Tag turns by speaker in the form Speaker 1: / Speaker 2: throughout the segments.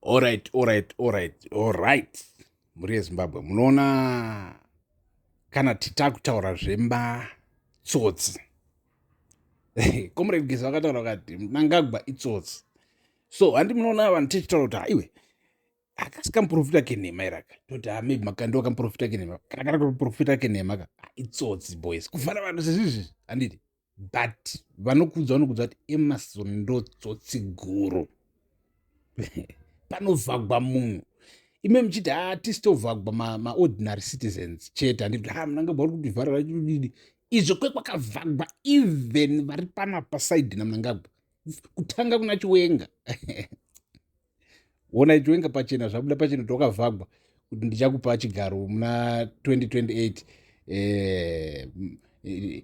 Speaker 1: Alright, alright, alright, alright. Mhuri yeZimbabwe, munoona kana titakutaura zvematsotsi. Comrade Geza vakataura vakati Mnangagwa itsotsi. So handi munoona vanhu tichitaura kuti haiwe akasi kamuprofita kenhema iraka toti ha maybe makandiwa kamuprofita kenhema kana kana kamuprofita kenhema ka itsotsi boys kuvhara vanhu sezvizvi handiti but vanokudza vanokudza kuti Emerson ndotsotsi guru. Panovhagwa munhu ime muchiti ha tisi tovhagwa maordinary citizens chete handiti ha Mnangagwa uri kutivharira chididi izvo kwekwakavhagwa even vari panapa saidi naMnangagwa kutanga kuna Chiwenga. Wona Chiwenga pachena zvabuda pachena kuti wakavhagwa kuti ndichakupa chigaro muna 2028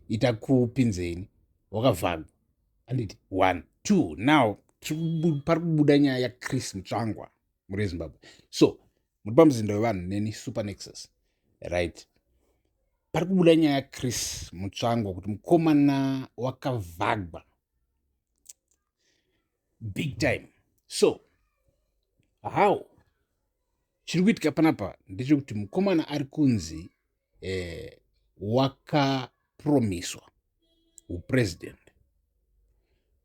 Speaker 1: ita kupinzeni wakavhagwa handiti 1 2 now pari kubuda nyaya yaChris Mutsvangwa muri Zimbabwe. So muri pamuzinda wevanhu neni Super Nexus, right? Pari kubuda nyaya yaChris Mutsvangwa kuti mukomana wakavhagwa big time. So how chiri kuitika panapa ndechekuti mukomana ari kunzi wakapromiswa upresident,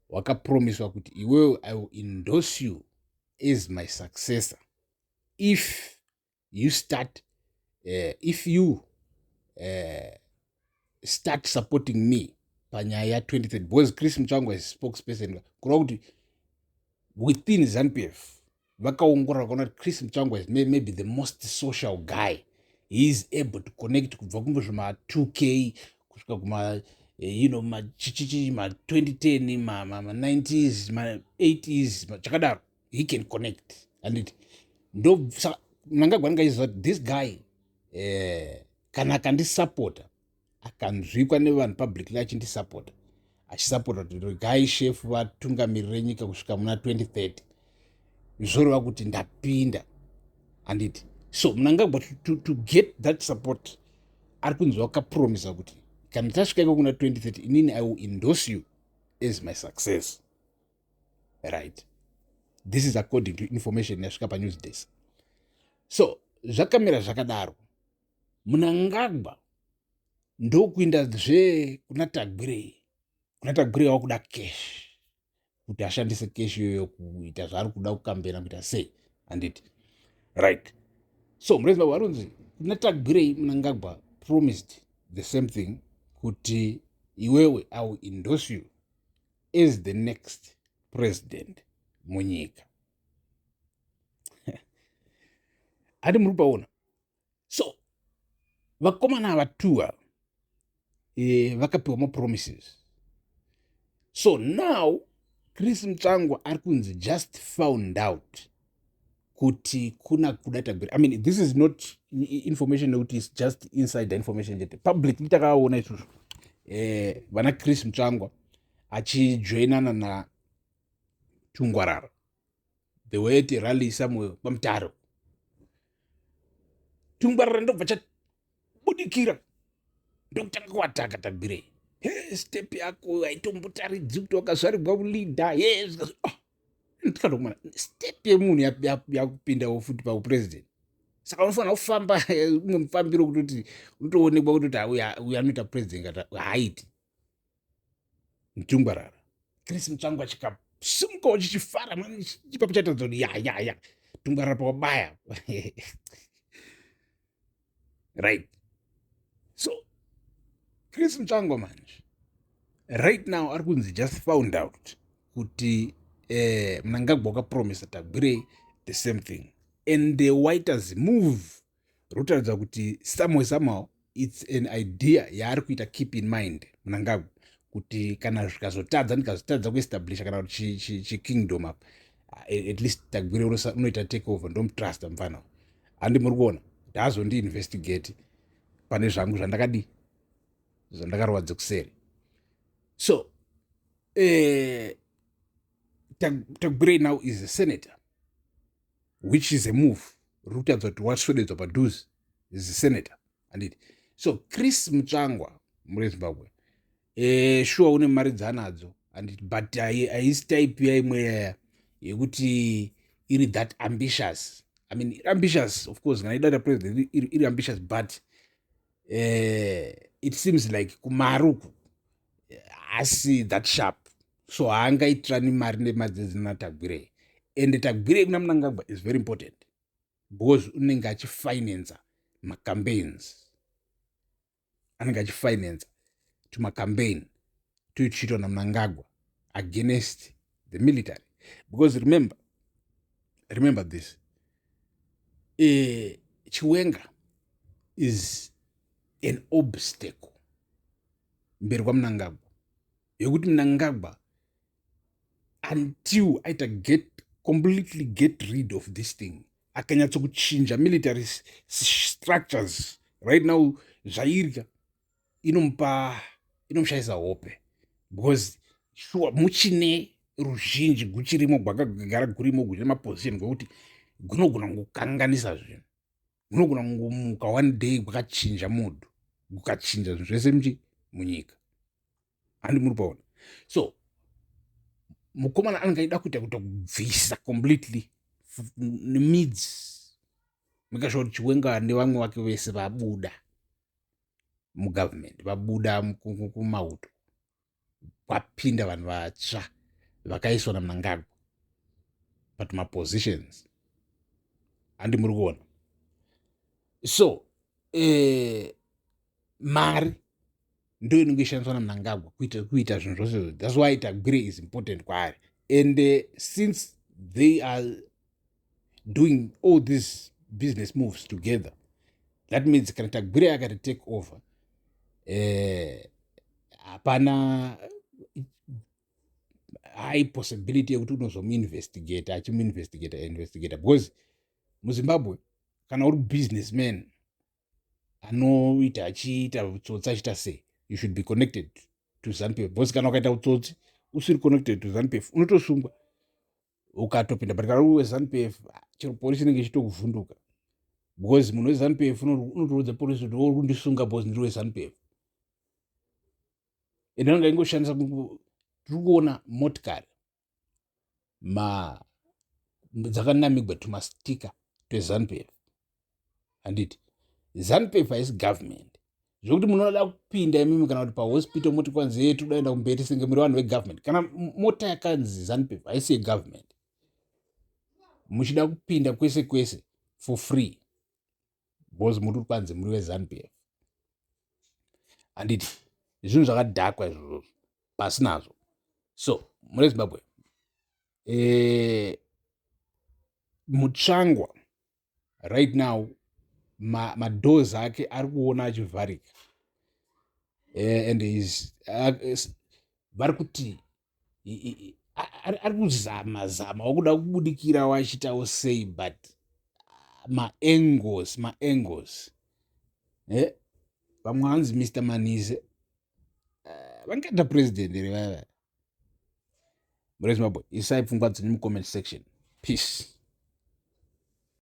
Speaker 1: wakapromiswa kuti iwewe I will endorse you as my successor if you start if you start supporting me panyaya ya2030, because Chris Mutsvangwa is spokesperson. Kureva kuti within ZANU-PF vakaongorora vakaona kuti Chris Mutsvangwa is maybe the most social guy. He is able to connect kubva kumbozvima 2K kusvika kuma machichichi ma2010 ma90s ma80s chakadaro. He can connect handiti. Ndo saka Mnangagwa anenge achiziva kuti this guy kana akandisapota akanzwikwa nevanhu publicly achindisapota achisapota kuti regai shefu vatungamirire nyika kusvika muna 2030, zvoreva kuti ndapinda handiti. So Mnangagwa to get that support ari kunzi wakapromisa kuti kana tasvika iko kuna 2030 inini I will endorse you as my success, right? This is according to information yasvika panews desk. So zvakamira zvakadaro, Mnangagwa ndokuindazve kuna Tagwirei. Kuna Tagwirei wakuda cash kuti ashandise cash iyoyo kuita zvaari kuda kukambena kuita sei handiti, right? So murezimbabwe varunzi kuna Tagwirei Mnangagwa promised the same thing kuti iwewe I will endorse you as the next president munyika handi. Muri kupaona? So vakomana ava vakapiwa mapromises. So now Chris Mutsvangwa ari kunzi just found out kuti kuna kuda Tagwirei. I mean, this is not information nekuti is just insider information chete. Publicly takaona isusu vana Chris Mutsvangwa achijoinana naTungwarara the way at rally somewhere pamutaro. Tungwarara ndobva chabudikira ndokutanga kuataka Tagwirei. He step yako haitombotaridzi kuti wakazvarirwa kuleader. Ye ndikatokumana step yemunhu yakupindawo futi paupresident, saka unofanira kufamba umwe mufambiro kutoti unotoonekwa kutoti uyu anoita president kata haaiti mutungwarara. Chris Mutsvangwa chikasimukawo chichifara chipapo chataridza kuti ya ya ya Tungwarara pawabaya, right? So Chris Mutsvangwa manje right now ari kunzi just found out kuti Mnangagwa wakapromisa Tagwirei the same thing, and the whiters move rotaridza kuti somewhere somehow it's an idea yaari kuita keep in mind Mnangagwa kuti kana zvikazotadza ndikazotadza kuestablisha kana kuti chikingdom apa, at least Tagwirei unoita take over, ndomutrusta mufana handi. Muri kuona kuti azondiinvestigate pane zvangu zvandakadii zvandakarova dzekuseri. So Tagwirei now is a senator, which is a move riri kutaridza kuti waswededzwa padhuze is a senator handiti. So Chris Mutsvangwa muri Zimbabwe sure une mari dzaanadzo handiti, but haisi type yaimwe yaya yekuti Iri that ambitious, I mean, ambitious of course, kana idada president iri ambitious, but it seems like kumari uku asi that sharp, so haangaitirani mari nemadzedzi naTagwirei. And Tagwirei kuna Mnangagwa is very important because unenge achifinansa macampaigns, anenge achifinansa tumacampaign tuichiitwa naMnangagwa against the military. Because remember this, Chiwenga is an obstacle mberi kwaMnangagwa, yekuti Mnangagwa, until aita get completely get rid of this thing, akanyatsokuchinja military structures right now zvairya, inomupa, inomushayisa hope, because sure muchine ruzhinji guchirimo, gwakagara gurimo, guchine maposition, gwekuti gunogona kungokanganisa zvinhu, gunogona kungomuka one day gwakachinja mood, gukachinja zvinhu zvese muchi munyika. Handi muri paona? So mukomana anenge aida kuita kuita kubvisa completely nemidzi, make sure kuti Chiwenga nevamwe vake vese vabuda mugovernment, vabuda kumauto, kwapinda vanhu vatsva vakaiswa naMnangagwa but mapositions. Handi muri kuona? So mari ndo inenge ishandiswa naMnangagwa kuita zvinhu zvose. That's why Tagwirei is important kwaari. And since they are doing all these business moves together, that means kana Tagwirei akati take over, hapana high possibility yekuti unozomuinvestigata, achimuinvestigata investigata, because muZimbabwe kana uri businessman anoita, achiita utsotsi, achiita sei, you should be connected to ZANU PF, because kana ukaita utsotsi usiri connected to ZANU PF, unotosungwa ukatopinda. But kana uri weZANU PF, chero polisi inenge ichitokuvhunduka, because munhu weZANU PF unotoudza polisi kuti uri kundisunga because ndiri weZANU PF. Ende anenge aingoshandisa. Tiri kuona motikari ma dzakanamigwa tumastika tweZANU PF. Handiti ZANU PF haisi government, zvokuti munoda kupinda imimi kana kuti pahospital moti kwanzi ye toda enda kumberi senge muri vanhu vegovernment. Kana mota yakanzi ZANU PF haisi yegovernment, muchida kupinda kwese kwese for free because muri kwanzi muri weZANU PF. Handiti zvinhu zvakadhakwa izvozvo pasinazvo? So mune Zimbabwe, Mutsvangwa right now madoors ake ari kuona achivharika, and is vari kuti ari kuzama zama wakuda kubudikira wachiitawo sei, but maangles maangles, vamwe vanzi Mr Manise, vangaita president here vaya? Mure Zimbabwe, isai pfungwa dzenyu mucomment section. Peace.